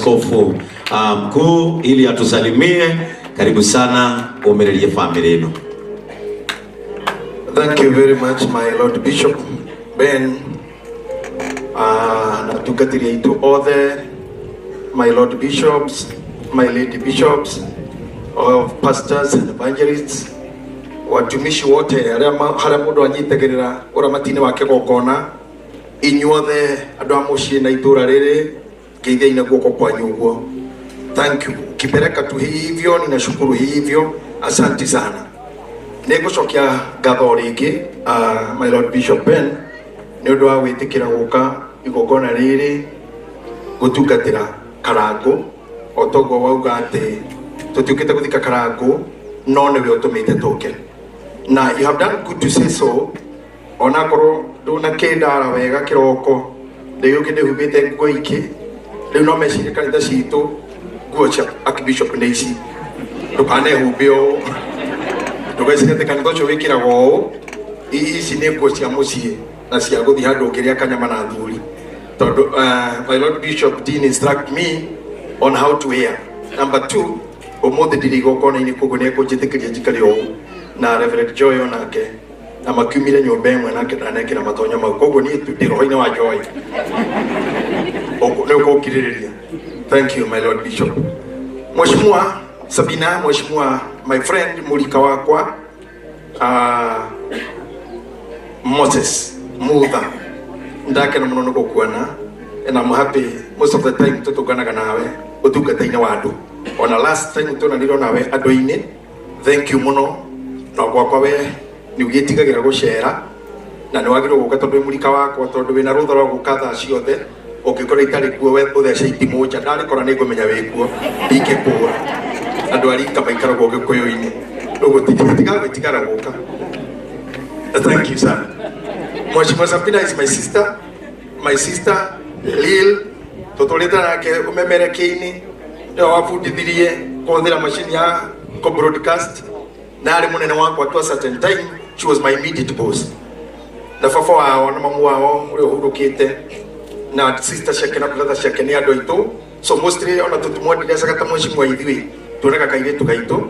Askofu mkuu ili atusalimie. Karibu sana, umererie family ino. Thank you very much, my Lord Bishop Ben, na atungatĩri aitũ othe, my Lord Bishops, my Lady Bishops, all pastors and evangelists, watumishi wote arĩa harĩa mũndũ anyitagĩrĩra ũramati-inĩ wa kĩgongona, inyuothe andũ a mũciĩ na itũra rĩrĩ, ngeithiai na guoko kwanyu ũguo. Thank you. Ukipeleka tu hivyo, ninashukuru hivyo. Asante sana. Nĩngũcokia ngatho rĩngĩ, my Lord Bishop Ben, nĩ ũndũ wa gwĩtĩkĩra gũka igongona rĩrĩ gũtungatĩra Karangũ. O toguo wauga atĩ tũtiũkĩte gũthika Karangũ, no nĩwe ũtũmĩte tũke, na you have done good to say so. Onakorwo ndũnakĩndara wega kĩroko, ndĩgĩũke ndĩhumbĩte nguo ingĩ, rĩu no mecirie kanitha citũ nguo cia archbishop nĩ ici. Ndũkanehumbe ũũ, ndũgecirie atĩ kanitha ũcio wĩkĩragwo ũũ. Ici nĩ nguo cia mũciĩ na cia gũthiĩ handũ ũngĩrĩa kanyama na athuri, tondũ my Lord Bishop didn't instruct me on how to wear. Number two, ũmũthĩ ndirĩ igongona-inĩ, koguo nĩ ekũnjĩtĩkĩria njikare ũũ na Reverend Joy onake, na makiumire nyũmba ĩmwe nake ndanekĩra matonyo mau, koguo niĩ tu ndĩ roho-inĩ wa Joy. Nĩ ũkũngirĩrĩria. Thank you, my Lord Bishop. Mheshimiwa Sabina, Mheshimiwa my friend, mũrika wakwa, Moses Mutha, ndakena mũno nĩ gũkuona, and I'm happy most of the time tũtũnganaga nawe ũtungata-inĩ wa andũ. Ona last time tuonanirwo nawe andũ-inĩ. Thank you mũno. Na gwakwa we nĩ ũgĩtigagĩra gũcera na nĩ wagĩrĩirwo gũka tondũ wĩ mũrika wakwa, tondũ wĩna rũtha rwa gũka thaa ciothe. Ũngĩkorwo itarĩ kuo, we ũthece itimũ nja, ndarĩkora nĩ ngũmenya wĩ kuo, ndingĩkũra. Andũ a rika maikaragwo gĩkũyũ-inĩ, ũguo tiga gwĩtigara gũka. Thank you sana. Mheshimiwa Sabina is my sister, my sister Lil, tũtũrĩte nake ũmemerekia-inĩ, nĩwe wabundithirie kũhũthĩra macini ya broadcast, na arĩ mũnene wakwa to a certain time. She was my immediate boss, na baba wao na mamu wao ũrĩa ũhurũkĩte na sister ciake na brother ciake nĩ andũ aitũ. So mostly ona tũtimwandirecaga ta mheshimiwa, ithuĩ tuonaga kairĩtu gaitũ.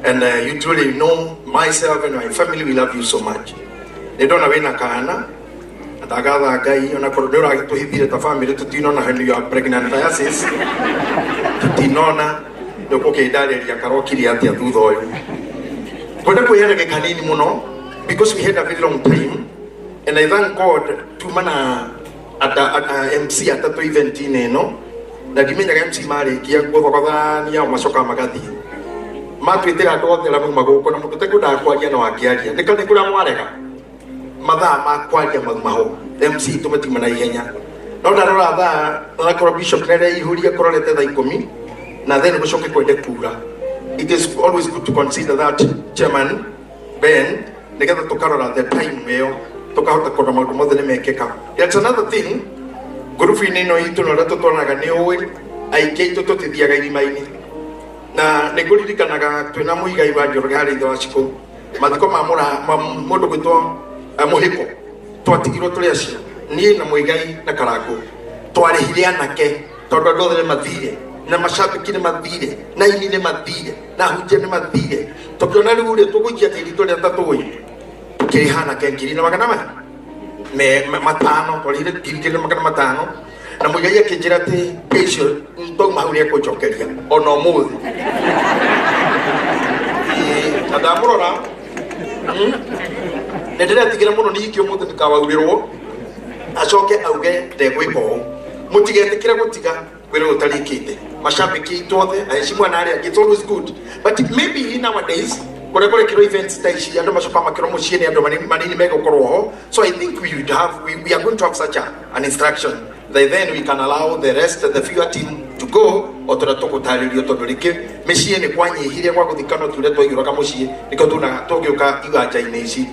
And you truly know myself and my family, we love you so much. Nĩ ndona wĩna kana na ndagatha Ngai, onakorwo nĩ ũragĩtũhithire ta family, tũtinona when you are pregnantiasis, tũtinona. Nĩ ũgũkĩndarĩria karokire atĩa thutha ũyũ. Kwenda kwĩhe ndagĩka nini mũno because we had a very long time, and I thank God tuma na ata MC atatũ event-inĩ ĩno, na ndimenyaga MC marĩkia gũthogothania o macokaga magathiĩ matwĩtĩra andũ othe arĩa mauma gũkũ, na mũndũ ũtekwendaga kwaria no angĩaria nĩ kũrĩa mwarega mathaa ma kwaria mauma ho. MC tũmatiuma na ihenya, no ndarora thaa, onakorwo Bishop nĩareihũria kũrorete thaa 10 na then gũcoke kwende kura. It is always good to consider that, Chairman Ben, nĩgetha tũkarora the time ĩyo, tũkahota kũrora maũndũ mothe nĩ mekĩka. That's another thing. Ngurubu-inĩ ĩno itũ na ũrĩa tũtwaranaga, nĩ ũĩ aingĩ aitũ tũtithiaga irima-inĩ, na nĩ ngũririkanaga twĩna Mũigai wa Njoroge harĩa ithe wa Cikũ, mathiko ma mũra ma mũndũ gwĩtwo Mũhĩko, twatigirwo tũrĩ acio, niĩ na Mũigai na Karangũ, twarĩhire anake tondũ andũ othe nĩ mathire, na macambĩki nĩ mathire, na aini nĩ mathire, na ahunjia nĩ mathire. Tũkĩona rĩu rĩ tũgũikia tĩri tũrĩa tatũĩ, tũkĩrĩha anake ngiri na magana 500. Twarĩhire 2500, na Mũigai akĩnjĩra atĩ mbia icio twauma hau nĩ ekũnjokeria ona ũmũthĩ. Ĩĩ, na ndamũrora, nĩ ndĩretigĩra mũno ningĩ ũmũthĩ ndikawaurĩrwo acoke auge ndegwĩka ũũ. Mũtigetĩkĩre gũtiga wĩra ũyũ ũtarĩkĩte. Macambĩki aitũ othe, aheshimiwa na arĩa angĩ, it's always good, but maybe nowadays kũrĩa kũrekĩrwo events ta ici, andũ macoka makĩrwo mũciĩ nĩ andũ manini megũkorwo ho. So I think we would have we are going to have such an instruction that then we can allow the rest, the fewer team, to go o tũrĩa tũgũtarĩrio, tondũ rĩngĩ mĩciĩ nĩ kwanyihire gwa gũthikana, tũrĩa twaiyũraga mũciĩ nĩkĩo tunaga tũngĩũka iwanja-inĩ ici.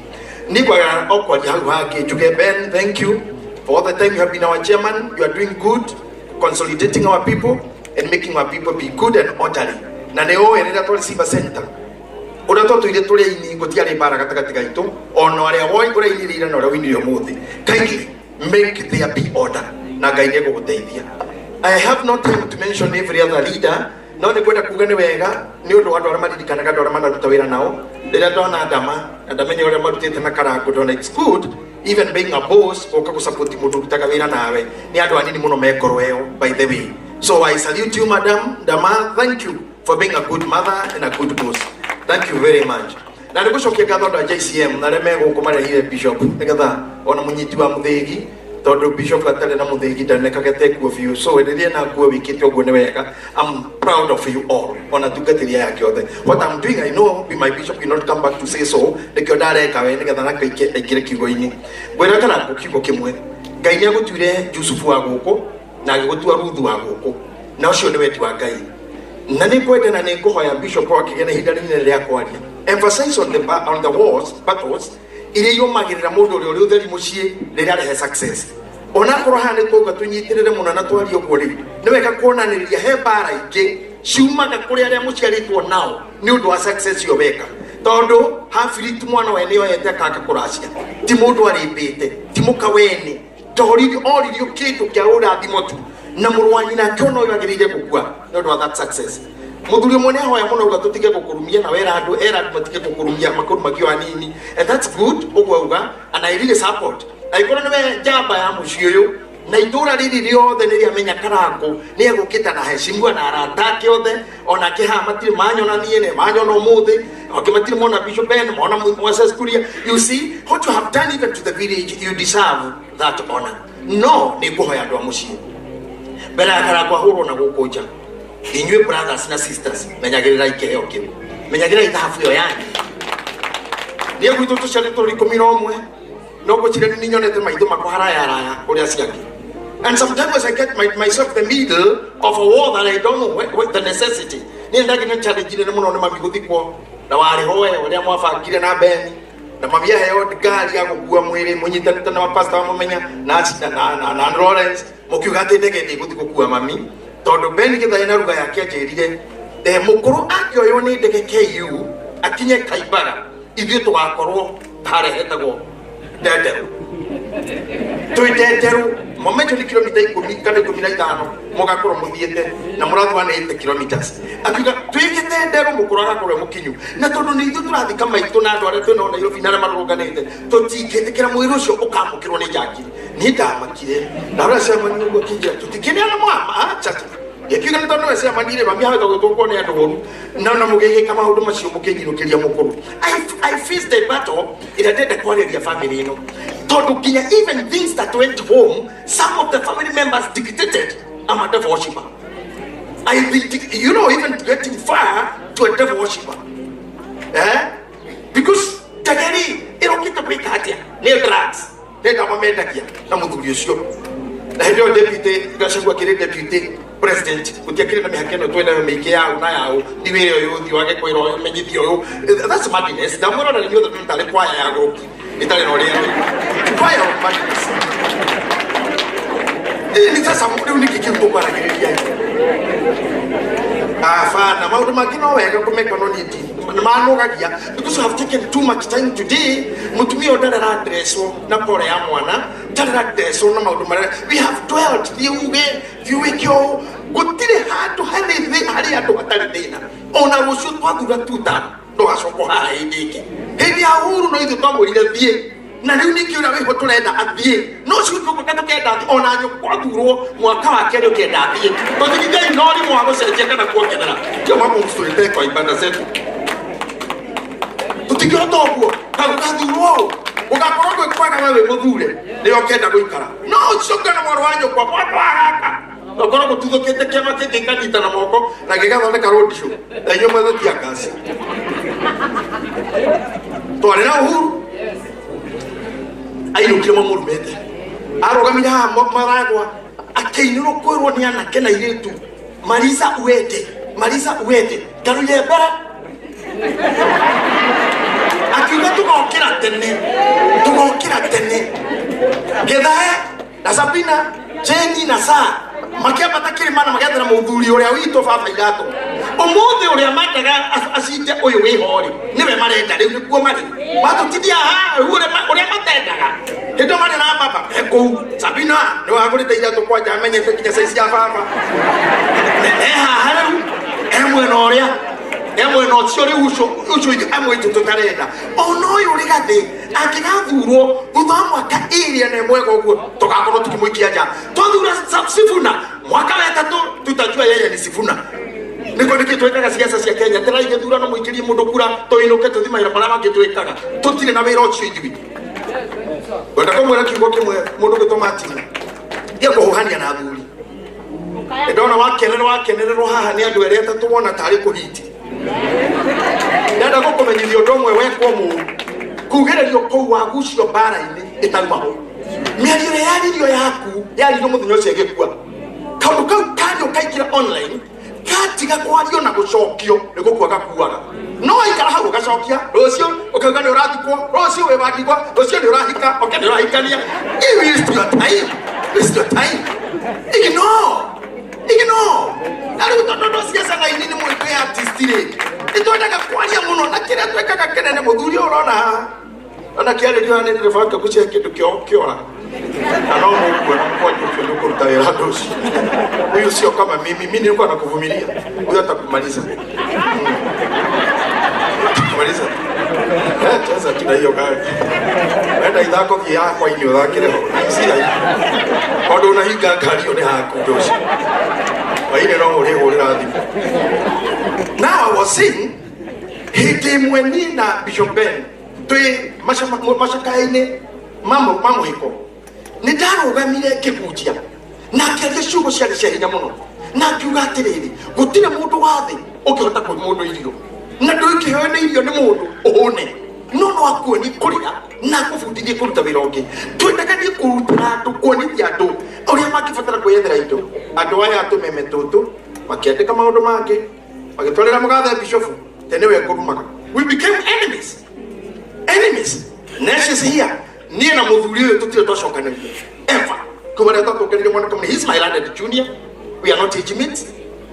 Niĩ kwaga o kwaria hau hangĩ, njuge Ben, thank you for all the time you have been our chairman. You are doing good consolidating our people and making our people be good and orderly. Na nĩ ũĩ rĩrĩa twarĩ Simba Center, ũrĩa twatũire tũrĩ aini, gũtiarĩ mbara gatagatĩ gaitũ, ona ũrĩa woi ũrainĩrĩire na ũrĩa ũinire ũmũthĩ. Kindly make there be order, na Ngai nĩ egũgũteithia. I have no time to mention every other leader, no nĩ ngwenda kuga nĩ wega nĩ ũndũ wa andũ arĩa maririkanaga andũ arĩa manaruta wĩra nao. Rĩrĩa ndona Ndama na ndamenya ũrĩa marutĩte na Karangũ, ndona it's good even being a boss gũka gũsupport mũndũ ũrutaga wĩra nawe. Nĩ andũ anini mũno me ngoro ĩyo, by the way. So I salute you, Madam Ndama. Thank you for being a good mother and a good boss. Thank you very much. Na nĩ gũcokia ngatho andũ a JCM na arĩa me gũkũ marehire bishop nĩgetha ona mũnyiti wa mũthĩgi, tondũ bishop atarĩ na mũthĩgi ndanekage tekuo biũ. So rĩrĩa na nguo wĩkĩte ũguo nĩ wega. I'm proud of you all, ona tungatĩri aya othe. What I'm doing, I know my bishop will not come back to say so. Nĩkĩo ndareka we nĩgetha nake aingĩre kiugo-inĩ. Ngwĩra kana kiugo kĩmwe, Ngai nĩ agũtuire Jusufu wa gũkũ na agĩgũtua Ruthu wa gũkũ, na ũcio nĩ wendi wa Ngai. Na nĩ ngwenda na nĩ ngũhoya bishop akĩgĩa na ihinda rĩnene rĩa kwaria, emphasize on the wars, battles iria iũmagĩrĩra mũndũ ũrĩa ũrĩ ũtheri mũciĩ rĩrĩa arehe success. Onakorwo haha nĩ twauga tũnyitĩrĩre mũno na twarie ũguo rĩ, nĩ wega kuonanĩria he mbara ingĩ ciumaga kũrĩ arĩa mũciarĩtwo nao nĩ ũndũ wa success ĩyo weka, tondũ Habiri ti mwana wene oete akanga kũracia, ti mũndũ arĩmbĩte, ti mũka wene ndoririo, oririo kĩndũ kĩa ũrathimo tu, na mũrũ wa nyina akĩona ũyũ agĩrĩire gũkua nĩ ũndũ wa that success. Mũthuri ũmwe nĩ ahoya mũno auga tũtige gũkũrumia, na wera andũ, era andũ matige gũkũrumia, makũrumagio anini, and that's good ũguo auga, and I really support. Angĩkorwo nĩwe njamba ya mũciĩ ũyũ na itũra rĩrĩ rĩothe nĩ rĩamenya Karangũ nĩ egũkĩta na heshimiwa na arata ake othe, onake haha matirĩ manyona niĩ, nĩ manyona ũmũthĩ, okay, matirĩ mona Bishop Ben, mona Moses Kuria. You see what you have done even to the village, you deserve that honor. No nĩ ngũhoya andũ a mũciĩ mbere ya Karangũ ahũrwo na gũkũ nja, inyuĩ brothers na sisters, menyagĩrĩrai kĩheo kĩu, menyagĩrĩrai thahabu ĩyo yanyu. Niĩ gwitũ tũciarĩtwo 11, no ngwĩciria nĩ nyonete maitho makwa haraya haraya kũrĩa ciangĩ. And sometimes I get myself the middle of a war that I don't know what the necessity. Niĩ ndagĩ challenge nene mũno nĩ mami gũthikwo na warĩ hoe ũrĩa mwabangire na Beni na mami aheo ngari ya gũkua mwĩrĩ, mũnyitanĩte na mapasta wa mũmenya na Lawrence, mũkiuga atĩ ndege ndĩgũthiĩ gũkua mami, tondũ Ben Gĩthaĩ na ruga yake anjĩrire mũkũrũ angĩoywo nĩ ndege KU akinye Kaibara, ithuĩ tũgakorwo harĩa hetagwo Ndenderũ, twĩ Ndenderũ momenjo nĩ kilomita 10 kana 15, mũgakorwo mũthiĩte na mũrathi 180 kilometers. Akiuga twĩkĩte Ndenderũ mũkũrũ agakorwo e mũkinyu, na tondũ nĩ ithuĩ tũrathika maitũ na andũ arĩa twĩnao Nairobi na arĩa marũrũnganĩte, tũtingĩtĩkĩra mwĩrĩ ũcio ũkamũkĩrwo nĩ njangiri. Niĩ ndamakire ndarora cemani ũguo akĩnjĩra tũtikĩneana mwama acha gĩkiuga nĩ tondũ nĩwe cemanire mami ahota gwĩtwo nĩ andũ ũru na mũgĩgĩka maũndũ macio mũkĩnyinũkĩria mũkũrũ. I faced a battle ĩrĩa ndenda kwarĩria family ĩno, tondũ nginya even things that went home, some of the family members dictated I'm a devil worshipper. I be, you know, even getting far to a devil worshipper, eh? Because ndegeri ĩrokĩte gwĩka atĩa? Nĩ drugs, nĩ ndawa mendagia na mũthuri ũcio. Na hĩndĩ ĩyo deputy Gachagua akĩrĩ deputy president, gũtiakĩrĩ na mĩhaka ĩno twĩnayo mĩingĩ yau na yau, thi wĩre ũyũ, thi wage kwĩra ũyũ, menyithia ũyũ. That's madness. Ndamwĩra na inyuothe tũtarĩ kwaya ya gũki ĩtarĩ na ũrĩa choir of madness. Ni sasa rĩu nĩkĩ kĩu tũkwaragĩrĩria? Abana, maũndũ mangĩ no wega kũmeka, no niĩ manũgagia because you have taken too much time today. Mũtumia ũyũ ndarĩ aradresswo na pore ya mwana, ndarĩ aradresswo na maũndũ marĩa we have dwelt. Thiĩ uge, thiĩ wĩke ũũ, gũtirĩ handũ harĩ harĩ andũ hatarĩ thĩna. Ona rũciũ twathura tuta ndũgacokwo haha hĩndĩ ĩngĩ. Hĩndĩ ya Uhuru no ithuĩ twamwĩrire thiĩ, na rĩu ningĩ ũrĩa wĩho tũrenda athiĩ, no ũcio tũgũka tũkenda athiĩ. Ona nyũkwa athurwo mwaka wa kerĩ ũkenda athiĩ, tũtigithei no rimwe wa gũcenjia kana kuongerera kio mambo msituletee kwa ibada zetu. Tũtingĩhota ũguo gũgathurwo ũgakorwo gwĩ kwega we wĩ mũthure nĩyo ũkenda gũikara, no ũcio ngana mwarĩ wa nyũkwa mwana wa gaka ũkorwo gũtuthũkĩte kĩama kĩngĩ kanyitana moko na gĩgathondeka road show na inyuĩ mwethe tear gas. Twarĩ na Uhuru ainũkire mamũrumĩte, arũgamire haha maragwa akĩinĩrwo kwĩrwo nĩ anake na airĩtu, "Marisa uende, Marisa uende." Ngaruire mbere akiuga tũgokĩra tene, tũgokĩra tene. Gĩthae na Sabina, Jeni na Saa makĩambata kĩrĩma na magethera mũthuri ũrĩa witũ baba iratũ. Umuthi uria mendaga acinde uyu wiho ri niwe marenda riu nikuo mari matutithia haha riu uria matendaga hindi mari na baba he kuu Sabina ni wagurite iratu kwanja amenyete nginya size ya baba e haha riu e mwena uria e mwena ucio riu ucio ucio ithuĩ amwe aitũ tũtarenda ona ũyũ ũrĩ gathĩ angĩgathurwo thutha wa mwaka ĩrĩ na ĩmwe ũguo tũgakorwo tũkĩmũikia nja. Twathura Sifuna mwaka wa ĩtatũ tutajua yeye ni Sifuna. Nĩguo nĩkĩ twĩkaga ciaca cia Kenya tĩra igĩthurano mũikĩrie mũndũ kura tũinũke tũthi mawĩra marĩa mangĩ twĩkaga tũtirĩ na wĩra ũcio ithuĩ. Ngwenda kũmwĩra kiugo kĩmwe mũndũ ũgĩtwo Martin ngia kũhũhania na athuri. Ndona wakenerwo wakenererwo haha nĩ andũ erĩ atatũ wona tarĩ kũhiti. Ndenda gũkũmenyithia ũndũ ũmwe wekwo mũũru kugĩrĩrio kũu wagucio mbara-inĩ ĩtauma ho. Mĩario ĩrĩa yaririo yaku yaririo mũthenya ũcio ĩgĩkua. Kaũndũ kau kario kaingĩra online gatiga kwario na gũcokio nĩ gũkua gakuaga. No waikara hau ũgacokia rũciũ ũkauga nĩ ũrathikwo rũciũ wĩ wa ndigwa rũciũ nĩ ũrahika oke nĩ ũrahikania. You waste your time. Waste your time. Ignore. Ignore. Na rĩu tondũ ndo ciaca na ini nĩ mwĩtwe artist rĩ nĩ twendaga kwaria mũno na kĩrĩa twĩkaga kĩnene mũthuri ũyũ ũrona haha ona kĩarĩrio haha nĩ ndĩrebanga gũcihe kĩndũ kĩo kĩora na no mũkuona mkwanja ũcio nĩ ũkũruta wĩra andũ ũcio huyu sio kama mimi mimi nilikuwa nakuvumilia huyu atakumaliza kumaliza cheza tu na hiyo gari enda ithako thiĩ yakwa-inĩ ũthakĩre ho si rahisi tondũ ũnahinga ngari ĩyo nĩ haku ũndũ ũcio hwainĩ no ũrĩhũrĩra thimũ. Now I was saying hĩndĩ ĩmwe niĩ na Bishop Ben twĩ macakaya-inĩ ma mũhĩko nĩ ndarũgamire ngĩhunjia na ngĩaria ciugo ciarĩ cia hinya mũno na ngiuga atĩrĩrĩ gũtirĩ mũndũ wa thĩ ũngĩhota kũhe mũndũ irio na ndũngĩheo nĩ irio nĩ mũndũ ũhũne no no akuonie kũrĩa na akũbundithie kũruta wĩra ũngĩ. Twendaga niĩ kũrutĩra andũ kuonithia andũ ũrĩa mangĩbatara kwĩyethera indo. Andũ aya tũmeme tũtũ makĩandĩka maũndũ mangĩ magĩtwarĩra mũgathe bishofu te nĩwe ngũrumaga. We became enemies. Enemies. Nesh is here. Niĩ na mũthuri ũyũ tũtirĩ twacokanĩria ever. Kuma rĩrĩa twatũnganire mwanake mũnini, he's my landed junior. We are not age mates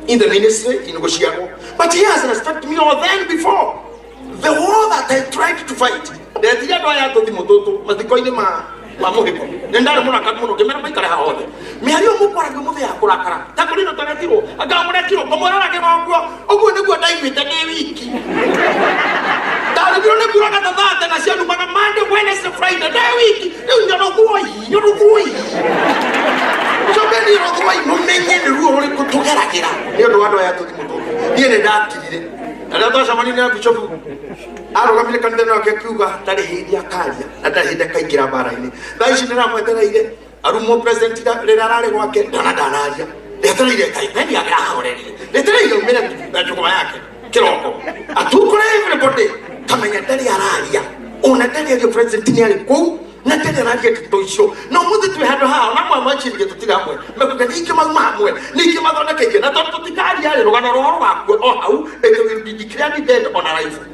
in the ministry in gũciarwo. But he has respect me more than before. The war that I tried to fight. Ndetire andũ aya tũthimũ tũtũ mathiko-inĩ ma mũhĩko. Nĩ ndarĩ mũrakaru mũno ngĩmera maikare haha othe. Mĩario mũkwaragia ũmũthĩ ya kũrakara. Ta kũrĩ no tũretirwo, anga mũretirwo, ngũmũrora kĩgonguo. Ũguo nĩguo ndaiguĩte ndĩ wiki. Ndarugirwo nĩ kura gathathate na cianumaga Monday, Wednesday, Friday, ndĩ wiki. Rĩu nyorothuoi, nyorothuoi. Cokeni nyorothuoi mũmenye nĩ ruo rũrĩkũ tũgeragĩra nĩ ũndũ wa andũ aya tũthimũ tũtũ. Niĩ nĩ ndakirire. Na rĩrĩa twacemanirie na Bishop arũgamire kanitha nake akiuga ndarĩ hĩndĩ akaria na ndarĩ hĩndĩ akaingĩra mbara-inĩ. Thaa ici ndĩramwetereire arumwo president rĩrĩa ararĩ gwake ndona ndanaria. Ndetereire Ngai Ben ahorerie. Ndetereire umĩre na njũgũma yake kĩroko. Atukũre everybody kamenya ndarĩ araria. Ona ndarĩ aria president nĩ arĩ kũu na ndarĩ araria ndeto icio. Na ũmũthĩ twĩ handũ haha ona amwe mwecirie tũtirĩ hamwe. Mekuga ningĩ mauma hamwe ningĩ mathondeke ingĩ na tondũ tũtikaria rĩ rũgano rwao rũgakua o hau it will be declared dead on arrival.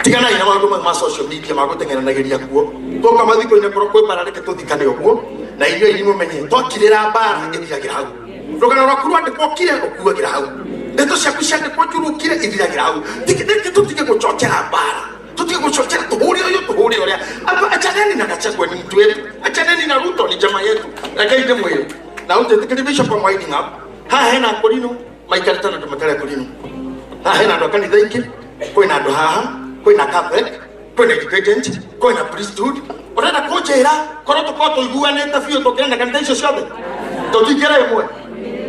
Tiganai na maũndũ mau ma social media ma gũteng'eranagĩria kuo. Twoka mathiko-inĩ korwo kwĩ mbara reke tũthikane ũguo na inyuĩ aini mũmenye twakirĩra mbara ĩthiragĩra hau. Rũgano rwaku rwandĩkwo kire ũkuagĩra hau. Ndeto ciaku ciandĩkwo njũru kire ithiragĩra hau. Reke tũtige gũchochera mbara. Tũtige gũchochera tũhũre ũyũ tũhũre ũrĩa. Achaneni na Gachagua ni mtu wetu. Achaneni na Ruto ni chama yetu. Rekei ndĩmwĩre. Na ũnjĩtĩkĩrie Bishop I'm winding up. Haha hena Akorino maikarĩte na andũ matarĩ Akorino. Haha hena andũ a kanitha ingĩ, kwĩna andũ haha, kwĩna Catholic, kwĩna independent, kwĩna priesthood. Ũrenda kũnjĩra korwo tũkorwo tũiguanĩte biũ tũngĩenda kanitha icio ciothe tũtingĩra ĩmwe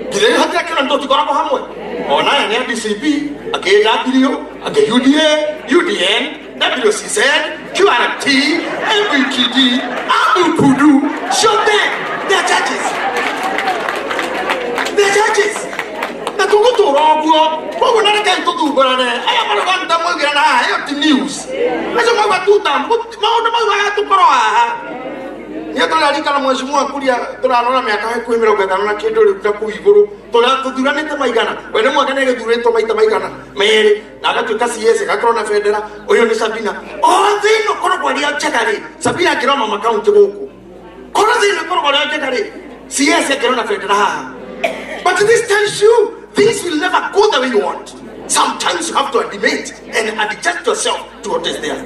nginya rĩu hatirĩ kĩro tũtikoragwo hamwe ona aya nĩ a DCP a KW a UDA UDN WCZ QRT MBTD Abukudu ciothe they are churches they are churches na tũgũtũra ũguo koguo na rekei tũthumbũrane aya marũgamĩte moigĩra na haha ĩyo ti news acio mauga tuta maũndũ mau aya tũkorwo haha niĩ tũrarikana mheshimiwa Kuria tũrarora mĩaka hakuhĩ mĩrongo ĩtano na kĩndũ rĩu na kũu igũrũ tũthuranĩte maigana we nĩ mwaka nĩ agĩthurĩtwo maita maigana merĩ na agatuĩka CS agakorwo na bendera ũyũ nĩ Sabina othe ĩno koragwo arĩa njega rĩ Sabina angĩrora mama kaunti gũkũ korwo thĩ ĩno ĩkoragwo arĩa njega rĩ CS angĩrora na bendera haha but this tells you Things will never go the way you want. Sometimes you have to admit and adjust yourself to what is there.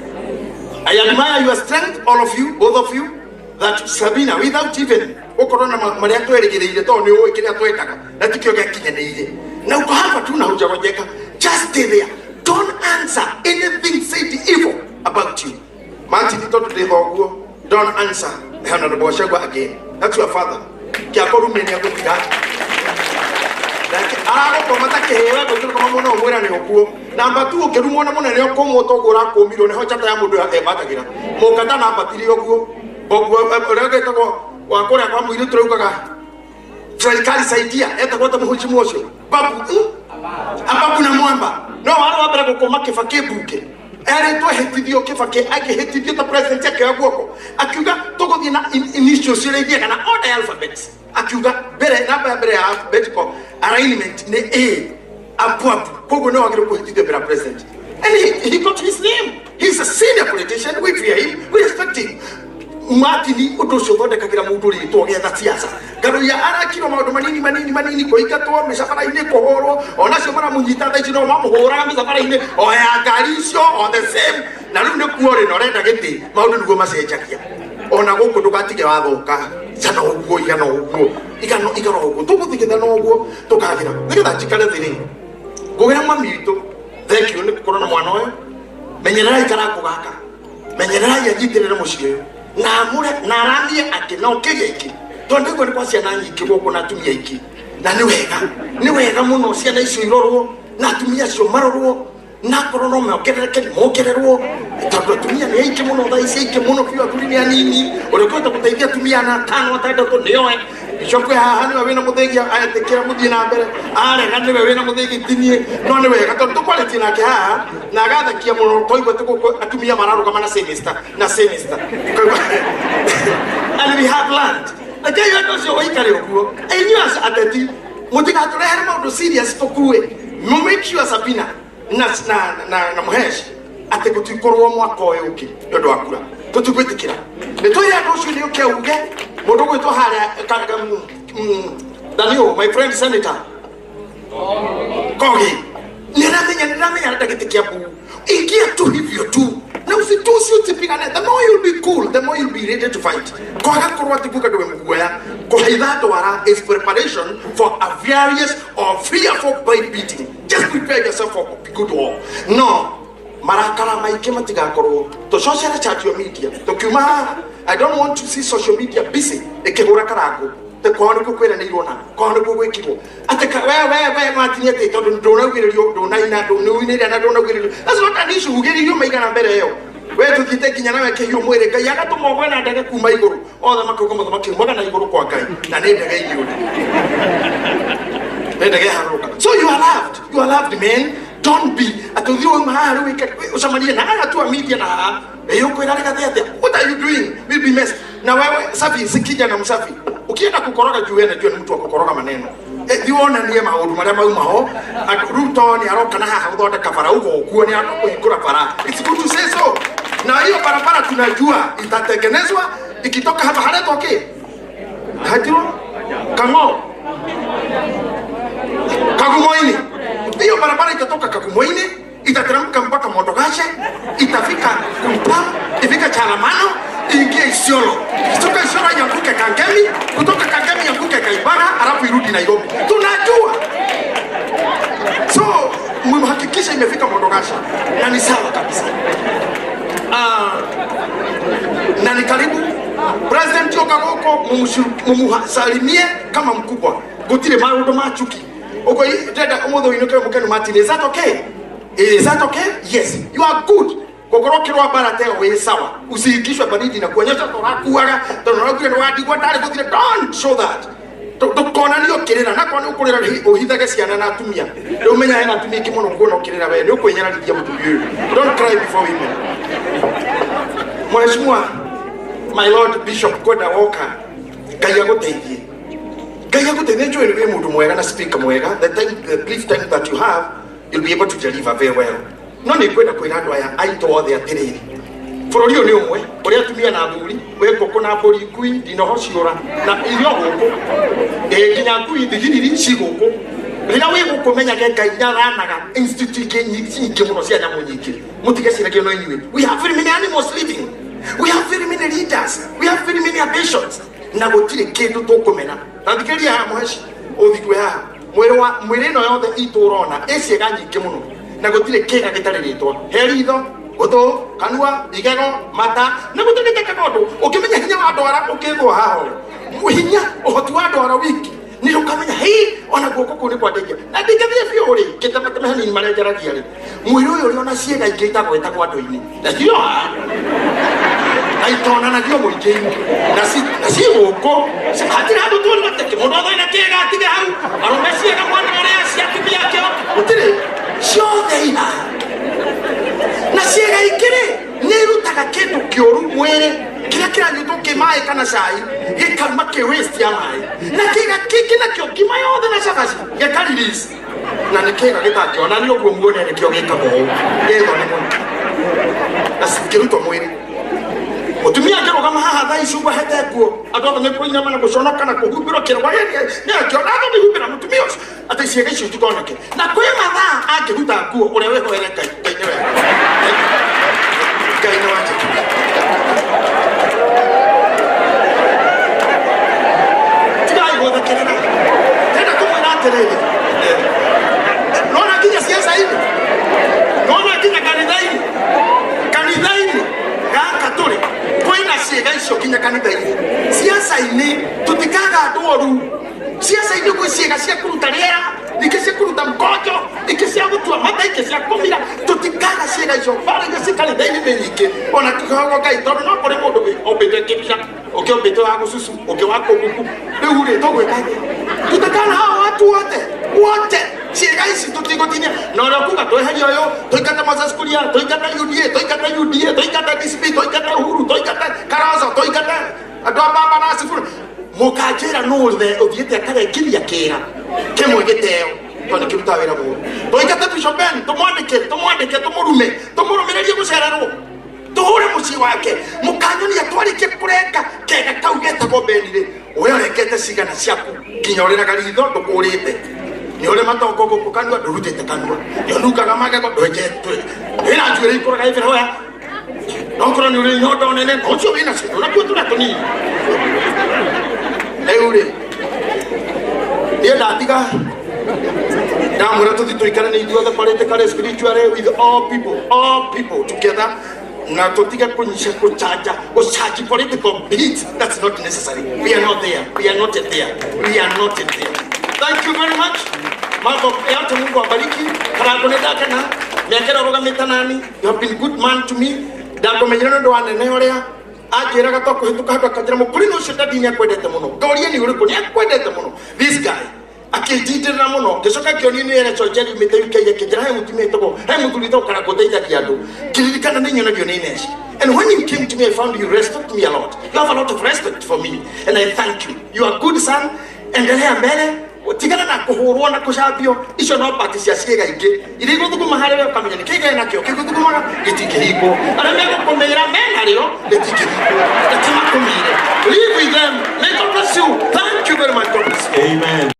I admire your strength, all of you, both of you, that Sabina, without even ukorwo na maria twerigiriire to ni uĩ kĩrĩa twendaga na tikĩo gĩakinyanĩire, na uko hapa tu na hujagonjeka. Just stay there. Don't answer anything said evil about you. Martin, tondu ndĩ thoguo, don't answer Honorable Gachagua again. That's your father. Kĩakoru mene agũtiga aragũkoma ta kĩhĩra ngũkĩrũkoma mũno ũmwĩra nĩ ũkuo. Namba tu ũngĩrumwo na mũnene ũkũmwo toguo ũrakũmirwo nĩho njata ya mũndũ ĩmbatagĩra mũkata na mbatire ũguo boguo ũrĩa ũgĩtagwo wa kũrĩa kwa mũirĩtu tũraugaga serikali saidia etagwo ta mũhunjimu ũcio babu, ababu na mwamba no warĩ wa mbere gũkũma Kĩbakĩ mbunge erĩtwo hĩtithio Kĩbakĩ akĩhĩtithio ta president akĩoya guoko akiuga tũgũthiĩ na initials iria ithiaga na order ya alphabets, akiuga mbere namba ya mbere ya alphabetical alignment nĩ A apu apu, koguo nĩ wagĩrĩirwo kũhĩtithio mbere ya president. And he got his name. He's a senior politician. We fear him, we respect him. Martin, ũndũ ũcio ũthondekagĩra mũndũ rĩtwa getha siasa ngaruia arakirwo maũndũ manini manini manini, kũingatwo mĩcabara-inĩ, kũhũrwo onacio maramũnyita thaa ici no mamũhũraga mĩcabara-inĩ o ya ngari icio o the same, na rĩu nĩ kuo rĩ na ũrenda gĩtĩ maũndũ nĩguo macenjagia. Ona gũkũ ndũgatige wathũka cana ũguo igana ũguo igana igana ũguo tũgũthigithana ũguo tũkagĩra nĩgetha njikare thĩ rĩ ngũgĩra mami witũ. Thank you nĩ gũkorwo na mwana ũyũ. Menyererai karangũ gaka, menyererai anyitĩrĩre mũciĩ ũyũ na amũre na aramie angĩ na ũkĩgĩa ingĩ tondũ ndaigua nĩ kwa ciana nyingĩ gũkũ na atumia aingĩ, na nĩ wega, nĩ wega mũno ciana icio irorwo na atumia acio marorwo, na akorwo no mongerereke nĩ mongererwo tondũ atumia nĩ aingĩ mũno thaa ici, aingĩ mũno biũ, athuri nĩ anini. Ũrĩa ũkũhota gũteithia atumia na atano atandatũ nĩoe. Bishop haha nĩwe wĩna mũthĩgi, etĩkĩra mũthiĩ na mbere, arega nĩwe wĩna mũthĩgi tinie, no nĩ wega tondũ tũkwarĩtie nake haha na agathakia mũno twaigua atĩ gũkũ atumia mararũgama na semester na semester. And we have learned. Rekei ũndũ ũcio ũikare ũguo. Inyuĩ ateti mũtigatũrehere maũndũ serious tũkue. Make sure Sabina na Mũhesh atĩ gũtikorwo mwaka ũyũ ũngĩ nĩ ũndũ wa kura tũtigwĩtĩkĩra. Nĩ twĩre andũ ũcio nĩ ũke uge mũndũ gwĩtwo harĩa Daniel, my friend senator Kogi, nĩramenya arenda gĩtĩ kĩa mbuu. Ingia tu hivyo tu na usitusi, usipigane. The more you'll be cool, the more you'll be ready to fight. Kwaga korwo atĩ kuga ndũwe mũguoya kũhaitha ndwara is preparation for a various or fearful by beating. Just prepare yourself for a good war. No marakara maingĩ matigakorwo tũcocere chat your media tũkiuma haha. I don't want to see social media busy ĩkĩhũra karangũ te kwao nĩkuo kwĩranĩirwo na kwao nĩkuo gwĩkirwo atĩ we Martin atĩ tondũ ndũnaugĩrĩrio ndũnaina ndũnĩuinĩire na ndũnaugĩrĩrio. That's not an issue. Ugĩrĩrio maigana mbere ĩyo we tũthiĩte nginya nawe kĩhiũ mwĩrĩ Ngai agatũma ũgwe na ndege kuma igũrũ othe makauga mũthamaki umaga na igũrũ kwa Ngai na nĩ ndege igĩũri nĩ ndege harũka. So you are loved, you are loved, man. Don't be atĩ ũthiĩ wauma haha rĩu wĩke ũcemanie na aya tu a media na haha ĩĩ ũkwĩra rĩgathĩ atĩa. What are you doing will be mess. Na wewe Safi, si kijana msafi, ukienda kukoroga juu wewe najua ni mtu wa kukoroga maneno, thi wonanie maũndũ marĩa mauma ho. Ruto nĩ aroka na haha gũthondeka bara ugo ũguo nĩ aroka kũhingũra bara. It's good to say so. Na hiyo barabara tunajua itatengenezwa ikitoka hapa haretwo kĩ hajiro kang'o Kagumoini. Hiyo barabara itatoka Kagumoini, itateremka mpaka Modogashe, itafika Kuntam, ifika Chalamano, iingie Isiolo, kutoka Isiolo ianguke Kangemi, kutoka Kangemi ianguke Kaibara, alafu irudi Nairobi. Tunajua. So mhakikisha imefika Modogashe na ni sawa kabisa. Na ni karibu President yoka gũkũ mumusalimie kama mkubwa, gũtirĩ maũndũ ma chuki uko ndenda ũmũthĩ ũinũke mũkenu. Martin, is that okay? Is that okay? Yes, you are good. Gũkorwo kĩrwa bara teo wĩ sawa, usiingishwe baridi na kuonyesha tũrakuaga tondũ ũraugire nĩwandigwo ndarĩ gũthire. Don't show that. Ndũkonanio ũkĩrĩra na korwo nĩ ũkũrĩra ũhithage ciana na atumia. Rĩu menya hena atumia aingĩ mũno nguona ũkĩrĩra we nĩ ũkwĩnyararithia mũtumia ũyũ. Don't cry before women. Mheshimiwa my Lord Bishop kwenda woka, Ngai agũteithie, Ngai agũteithie. Njũĩ nĩ wĩ mũndũ mwega na speaker mwega. The time, the brief time that you have, you'll be able to deliver very well. No nĩ ngwenda kwĩra andũ aya aitũ othe atĩrĩrĩ, bũrũri ũyũ nĩ ũmwe ũrĩa atumia na athuri wĩ ngũkũ na mbũri ngui ndinoho ciũra na irio gũkũ ĩ nginya ngui thigiriri ci gũkũ. Rĩrĩa wĩ gũkũ menyage Ngai nĩaranaga institute ingĩ nyingĩ mũno cia nyamũ nyingĩ. Mũtigeciragie no inyuĩ. We have very many animals living. We have very many leaders. We have very many ambitions. Na gũtirĩ kĩndũ tũkũmena. Na thikĩrĩria haha mũheci, ũthikwe haha. Mwĩrĩ wa mwĩrĩ ĩno yothe itũ ũrona ĩ ciĩga nyingĩ mũno. Na gũtirĩ kĩga gĩtarĩ rĩtwa. He ritho, gũtũ, kanua, igego, mata, na gũtirĩ gĩtekaga ũndũ. Ũngĩmenya hinya wa ndwara ũkĩgwo haha ũũ. Hinya, ũhoti wa ndwara wiki. Nĩ ũkamenya hĩ ona guoko kũu nĩ kwandeithia. Na ndingĩthiĩ biũ rĩ, ngĩtemateme hanini marĩa njaragia rĩ. Mwĩrĩ ũyũ ũrĩ ona ciĩga ingĩ itagwetagwo andũ-inĩ. Na cio haha. Na itonanagio mũingĩ-inĩ. Na ci gũkũ. Hatirĩ handũ tuonire atĩ mũndũ othe wĩna kĩga atige hau. Arũme ciĩga mwena ũrĩa, cia atumia kĩo. Gũtirĩ. Ciothe i haha. Na ciĩga ingĩ rĩ, nĩ irutaga kĩndũ kĩũru mwĩrĩ. Kĩrĩa kĩranyuĩtwo kĩ maĩ kana cai, gĩkauma kĩ waste ya maĩ. Na kĩga kĩngĩ nakĩo ngima yothe na cabaci, gĩka release. Na nĩ kĩga gĩtangĩonanio ũguo muone nĩkĩo gĩkaga ũũ. Gĩ thoni mũno. Na citingĩrutwo mwĩrĩ. Mũtumia angĩrũgama haha thaa ici ũguo ahete nguo, andũ othe nĩ kũinama na gũconoka na kũhumbĩrwo kĩrwa gĩkĩ. Nĩ akĩona andũ nĩ humbĩra mũtumia ũcio. Atĩ ciĩga icio itikoneke. Na kwĩ mathaa angĩruta nguo ũrĩa wĩhoere Ngai, Ngai nĩwe. Ngai nĩ wanjĩkire. Tigai gũthekerera. Ndĩrenda kũmwĩra atĩrĩrĩ. Nona nginya ciaca-inĩ. Nona nginya kanitha-inĩ. Kanitha-inĩ gaka tũrĩ kwĩna ciĩga icio nginya kanitha-inĩ. Ciaca-inĩ tũtikaga andũ oru. Ciaca-inĩ gwĩ ciĩga cia kũruta rĩera, ingĩ cia kũruta mkonjo, ingĩ cia gũtua mata, ingĩ cia kũmira. Tũtikaga ciĩga icio. Bara iria ciĩ kanitha-inĩ nĩ nyingĩ. Ona tũkĩhoyagwo Ngai tondũ no kũrĩ mũndũ ombĩtwo kĩmira, ũngĩ ombĩtwo wa gũcucu, ũngĩ wa kũguku. Rĩu rĩ, tũgwĩka atĩa? Tutakana hawa watu wote wote ciĩga ici tũtigũtinia. Na ũrĩa ũkuga tweherie ũyũ, tũingate Moses Kuria, tũingate UDA, tũingate UDA, tũingate DCP, tũingate Uhuru, tũingate Kalonzo, tũingate andũ a Baba na Sifuna. Mũkanjĩra nũ ũthiĩte akarengiria kĩra kĩmwe gĩteo tondũ nĩ kĩrutaga wĩra mũru. Tũingate Bishop Ben, tũmwandĩke, tũmwandĩke, tũmũrume, tũmũrũmĩrĩrie gũcererwo, tũhũre mũciĩ wake. Mũkanyonia twarĩkia kũrenga kega kau getagwo Ben rĩ, we ũrengete cigana ciaku nginya ũrĩraga ritho ndũkũrĩte. Nĩ ũrĩ matongo gũkũ kanua ndũrutĩte kanua, nĩ ũnungaga magego ndwenjetwe, wĩna njuĩrĩ ikũraga everywhere. No korwo nĩ ũrĩ nyondo nene, no ũcio wĩna cio, ndũnakuo tũrĩa tũnini. Rĩu rĩ, niĩ ndatiga ndamwĩra tũthiĩ tũikare nĩ ithuothe politically, spiritually, with all people, all people together, na tũtige kũnyisha kũchanja gũchanji political beat. That's not necessary. We are not there. We are not there. We are not there. Thank you very much. Mambo yote Mungu awabariki. Karango nĩ ndakena mĩaka ĩrĩa ũrũgamĩte nani. You have been good man to me. Ndakũmenyire nĩ ũndũ wa nene ũrĩa anjĩraga twakũhĩtũka handũ akanjĩra mũkũrinũ ũcio dadi nĩ akwendete mũno. Ngoria nĩ ũrĩkũ? Nĩ akwendete mũno. This guy akĩnjindĩrĩra mũno. Ngĩcoka ngĩonio nĩ Rachel Njeri umĩte UK, akĩnjĩra he mũtumia wĩtagwo, he mũthuri wĩtagwo Karangũ ũteithagia andũ. Ngĩririkana nĩ nyonagio nĩ Ines. And when you came to me, I found you respect me a lot. You have a lot of respect for me. And I thank you. You are a good son. Endelea mbele. Tigana na kũhũrwo na kũcambio. Icio no pati cia ciĩga ingĩ. Iria igũthuguma harĩ we ũkamenya nĩ kĩga nakĩo kĩgũthugumaga gĩtingĩhingwo. Arĩa megũkũmĩra menarĩo rĩtingĩhingwo. Reke makũmĩre. Live with them. May God bless you. Thank you very much. God bless you. Amen.